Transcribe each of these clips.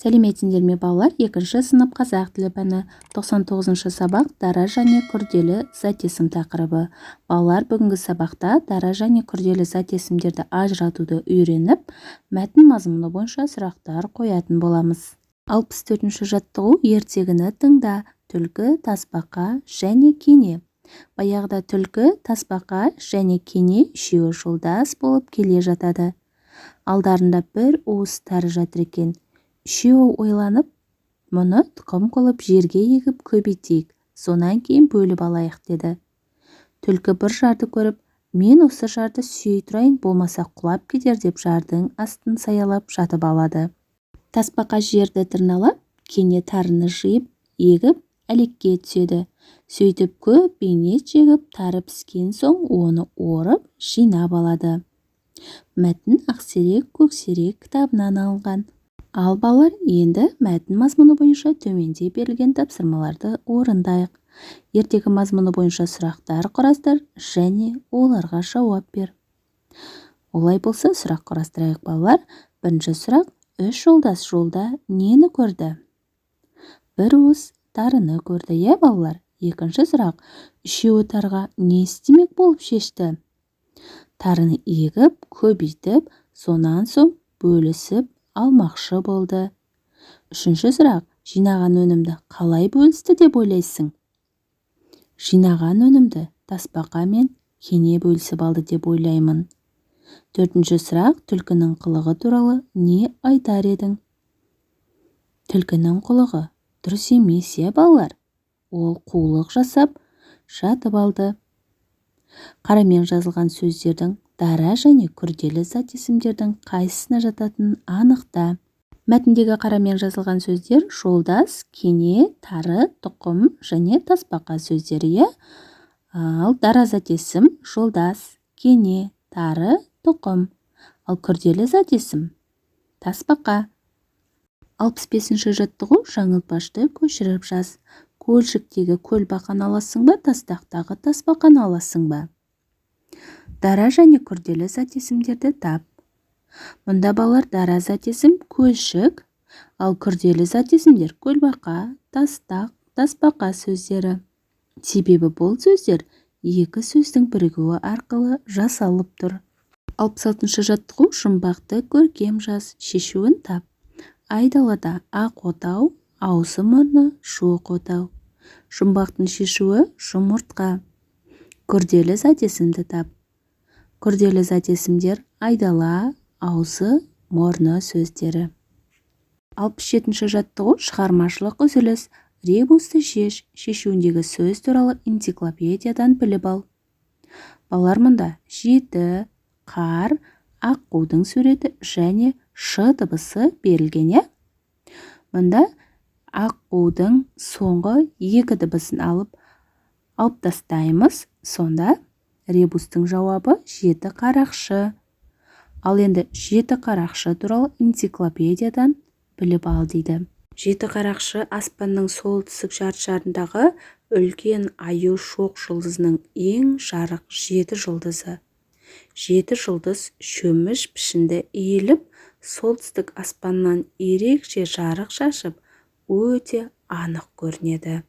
Сәлеметсіңдер ме, балалар! Екінші сынып, қазақ тілі пәні, 99-сабақ, «Дара және күрделі зат есім» тақырыбы. Балалар, бүгінгі сабақта дара және күрделі зат есімдерді ажыратуды үйреніп, мәтін мазмұны бойынша сұрақтар қоятын боламыз. 64-жаттығу. Ертегіні тыңда. Түлкі, тасбақа және кене. Баяғыда түлкі, тасбақа және кене үшеуі жолдас болып келе жатады. Алдарында бір уыс тары жатыр екен. Үшеуі ойланып, «Мұны тұқым қылып жерге егіп көбейтейік, сонан кейін бөліп алайық», – деді. Түлкі бір жарды көріп, «Мен осы жарды сүйей тұрайын, болмаса құлап кетер», – деп жардың астын саялап жатып алады. Тасбақа жерді тырналап, кене тарыны жиып егіп, әлекке түседі. Сөйтіп көп бейнет шегіп, тары піскен соң оны орып, жинап алады. Мәтін «Ақсерек көксерек» кітабынан алынған. Ал, балалар, енді мәтін мазмұны бойынша төменде берілген тапсырмаларды орындайық. Ертегі мазмұны бойынша сұрақтар құрастыр және оларға жауап бер. Олай болса, сұрақ құрастырайық, балалар. Бірінші сұрақ: үш жолдас жолда нені көрді? Бір уыс тарыны көрді, иә, балалар? Екінші сұрақ: үшеуі тарыға не істемек болып шешті? Тарыны егіп, көбейтіп, сонан соң бөлісіп алмақшы болды. Үшінші сұрақ: жинаған өнімді қалай бөлісті деп ойлайсың? Жинаған өнімді тасбақа мен кене бөлісіп алды деп ойлаймын. Төртінші сұрақ: түлкінің қылығы туралы не айтар едің? Түлкінің қылығы дұрыс емес, иә, балалар? Ол қулық жасап жатып алды. Қарамен жазылған сөздердің дара және күрделі зат есімдердің қайсысына жататынын анықта. Мәтіндегі қарамен жазылған сөздер: жолдас, кене, тары, тұқым және тасбақа сөздері, иә? Ал дара зат есім: жолдас, кене, тары, тұқым. Ал күрделі зат есім: тасбақа. 65-жаттығу. Жаңылтпашты көшіріп жаз. Көлшіктегі көлбақаны аласың ба, тастақтағы тасбақаны аласың ба? Дара және күрделі зат есімдерді тап. Мұнда, балалар, дара зат есім көлшік, ал күрделі зат есімдер көлбақа, тастақ, тасбақа сөздері. Себебі бұл сөздер екі сөздің бірігуі арқылы жасалып тұр. 66-жаттығу. Жұмбақты көркем жаз, шешуін тап. Айдалада ақ отау, аузы-мұрны жоқ отау. Жұмбақтың шешуі: жұмыртқа. Күрделі зат есімді тап. Күрделі зат есімдер: айдала, аузы, мұрны сөздері. 67-жаттығу. Шығармашылық үзіліс. Ребусты шеш, шешуіндегі сөз туралы энциклопедиядан біліп ал. Балалар, мұнда жеті, қар, аққудың суреті және ш дыбысы берілген, иә? Мұнда аққудың соңғы екі дыбысын алып тастаймыз. Сонда ребустың жауабы жеті қарақшы. Ал енді жеті қарақшы туралы энциклопедиядан біліп ал дейді. Жеті қарақшы – аспанның солтүстік жарты шарындағы үлкен Аю шоқ жұлдызының ең жарық жеті жұлдызы. Жеті жұлдыз шөміш пішінді иіліп, солтүстік аспаннан ерекше жарық шашып, өте анық көрінеді.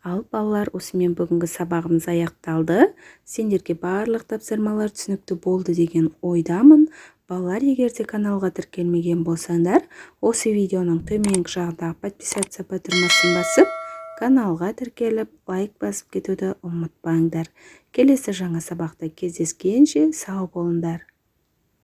Ал, балалар, осымен бүгінгі сабағымыз аяқталды. Сендерге барлық тапсырмалар түсінікті болды деген ойдамын. Балалар, егер де каналға тіркелмеген болсаңдар, осы видеоның төменгі жағындағы «Подписаться» батырмасын басып, каналға тіркеліп, лайк басып кетуді ұмытпаңдар. Келесі жаңа сабақта кездескенше сау болыңдар!